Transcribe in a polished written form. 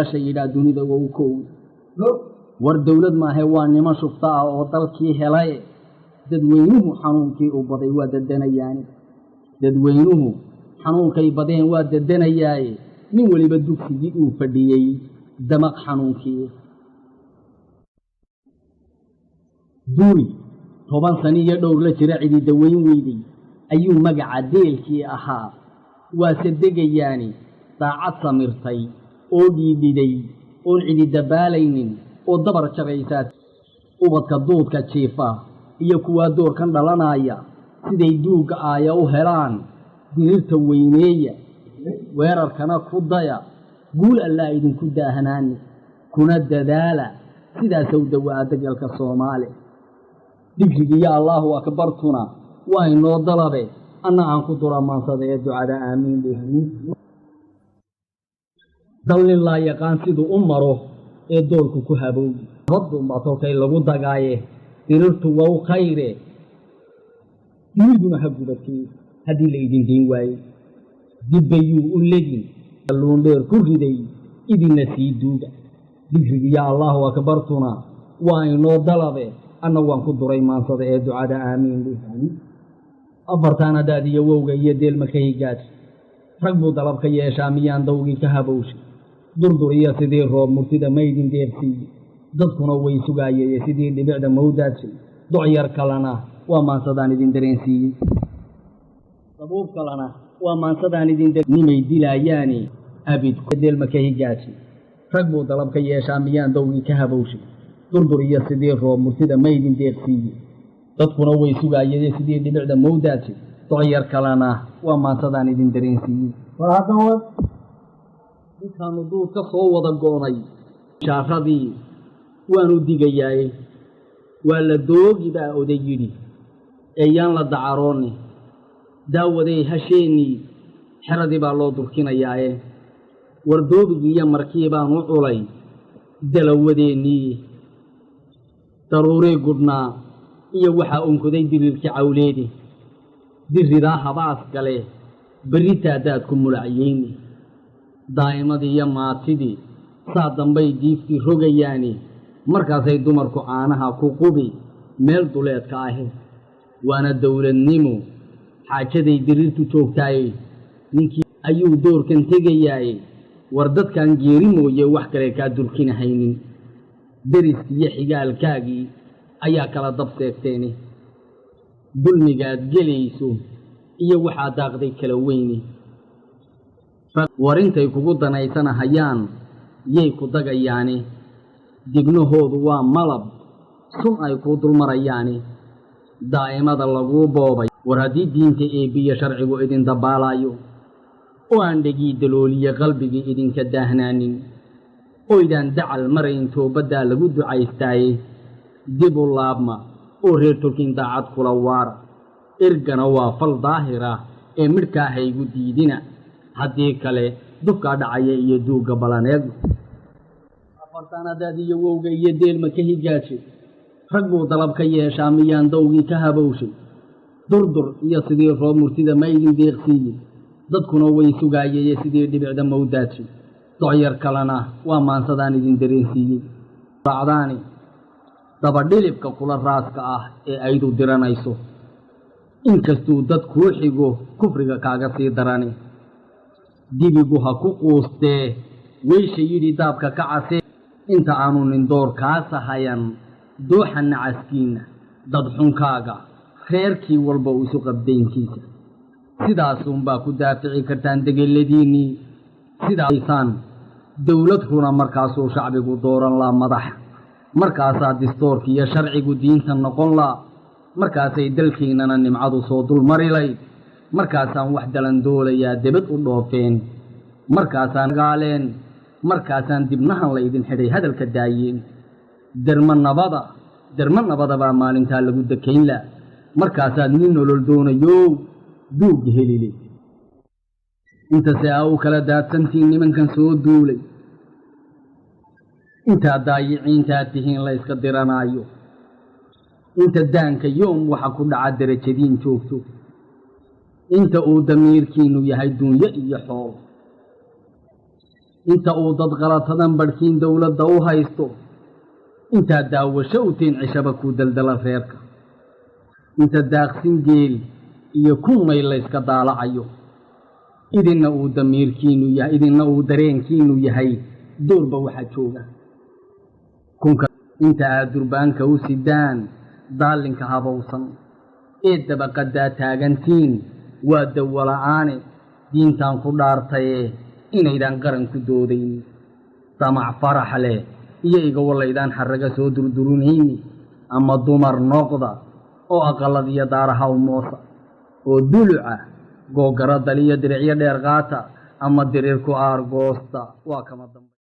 Yidhaa dunida wow kow. War dowlad maahe, waa niman shufta ah oo dalkii helaye. Dadweynuhu xanuunkii u baday waa dadanayaani, dadweynuhu xanuunkay badeen waa dadanayaaye. Nin weliba dugsigii uu fadhiyey damaq xanuunkii. Duri 10 sani iyo dhowr la jira cidi daweyn weyday ayuu magaca deelkii ahaa, waase degayaani. Daacad samirtay oo dhiidhiday oon cidi dabaalaynin oo dabar jabaysaa ubadka duudka jiifa iyo kuwaa doorkan dhalanaya siday duugga aaya u helaan. Dirirta weyneeya, weerarkana ku daya, guul allaa idinku daahnaani, kuna dadaala sidaasow dawaa degalka Soomaali. Digrigiiyo Allaahu akbartuna waa inoo dalabe, anna aan ku dura maansada ee ducada aamiin dheh. Dal nin laa yaqaan siduu u maro ee doolku ku habooyi raddunbaa tolkay lagu dagaaye. Dirirtu wow khayre, duniduna ha gubatee haddii la idin dayn waaye. Dibbayuu u ledin luundheer ku riday, idinna sii duuga. Digrigiiyo Allaahu akbartuna waa inoo dalabe, anna waan ku duray maansada ee ducada aamiin dheh. Afartaan haddaad iyo wowga iyo deelma ka higaaj, rag buu dalab ka yeeshaa miyaan dawgii ka habowshay? Durdur iyo sidii roob murtida maydin deeqsiiye, dadkuna way sugaayeye sidii dhibicda mawdaadshay. Docyar kalena waa maansadaan idin dareensiiyey, dabuub kalena waa maansadaan idin nimay dilaayaani abid deelma ka higaaji. Rag buu dalab ka yeeshaa miyaan dawgii ka habowshay? Durdur iyo sidii roob murtida maydin deeqsiiye, dadkuna way sugaayeye sidii dhibicda mawdaadshay. Docyar kalena waa maansadaan idin dareensiiyey. Ninkaanu duur ka soo wada go'nay shaaradii waanu digayaaye, waa la doogi baa oday yidhi eeyaan la dacaroonni. Daawaday hasheennii xeradii baa loo durkinayaaye. War doobigii iyo markii baanu culay dalawadeennii, daruurii gudhnaa iyo waxaa unkoday diriirkii cawleedi. Diridaa habaas gale berritaa daad ku mulacyeyni. Daa'imadii iyo maatidii saa dambay diiftii rogayaani, markaasay dumarku caanaha ku qubi meel duleedka ahi. Waana dowladnimo xaajaday diriirtu joogtaaye, ninkii ayuu doorkan tegayaaye. War dadkan geeri mooye wax kale kaa durkinahaynin, deriskii iyo xigaalkaagii ayaa kala dab seegteeni. Dulmigaad gelayso iyo waxaa daaqday kala weyni. War intay kugu danaysanahayaan yay ku dagayaani, dignahoodu waa malab sun ay kuu dulmarayaani. Daa'imada laguu boobay. War haddii diinta eebbiyo sharcigu idin dabbaalaayo oo aan dhegii dalooliye qalbigii idinka daahnaanin oydaan dacal marayn toobaddaa lagu ducaystaaye, dib u laabma oo reer tolkiin daacad kula waara. Ergana waa fal daahir ah ee midhkaa haygu diidina, haddii kale dufkaa dhacaya iyo duugga balaneegno. Afartaan haddaad iyo wowga iyo deelma ka higaajay, rag buu dalab ka yeeshaa miyaan dawgii ka habowshay? Durdur iyo sidii roob murtida ma idin deeqsiiyey, dadkuna way sugaayeye sidii dhibicda mawdaadshay. Docyar kalena waa maansadaan idin dareensiiyey. Raacdaani dabadhilibka kula raaska ah ee aydu diranayso, inkastuu dad kuu xigo kufriga kaaga sii darani. Dibigu ha ku quustee weysha yidhi daabka ka casee, inta aanu nindoor kaa sahayan dooxa nacaskiinna dadxunkaaga reerkii walba u isu qabdaynkiisa. Sidaasuunbaa ku daafici kartaan degeladiinnii sidaasaan dowlad runa, markaasuu shacbigu dooran laa madax, markaasaa distoorki iyo sharcigu diinta noqon laa, markaasay dalkiinnana nimcadu soo dulmari layd, markaasaan wax dalandoolayaa debad u dhoofeen, markaasaan gaaleen, markaasaan dibnahan laydin xidhay hadalka daayeen. Dermo nabada, dermo nabada baa maalintaa lagu dekayn la, markaasaad nin nolol doonayow duugga helile. Intase aa u kala daadsantiin nimankan soo duulay, intaad daayiciintaad tihiin la yska diranaayo, inta daanka yoom waxa ku dhaca derajadiin joogto, inta uu damiirkiinnu yahay dunyo iyo xoolo. Inta uu dad qalatadan barhkiin dowladda u haysto, intaad daawasho u tiin cishaba kuu daldala reerka, inta daaqsin geel iyo kun mayl layska daalacayo, idinna uu damiirkiinu yahay, idinna uu dareenkiinu yahay doorba waxaa jooga kunka. Inta aad durbaanka u sidaan daallinka habowsan ee dabaqadaa taagantiin, waa dawola'aane diintaan ku dhaartaye inaydaan qaran ku doodayn, damac farax leh iyo igawalaydaan xarraga soo durdurunayni. Ama dumar noqda oo aqalad iyo daaraha u moosa oo duluca googara daliyo diricyo dheer qaata, ama diriir ku aargoosta, waa kama dambay.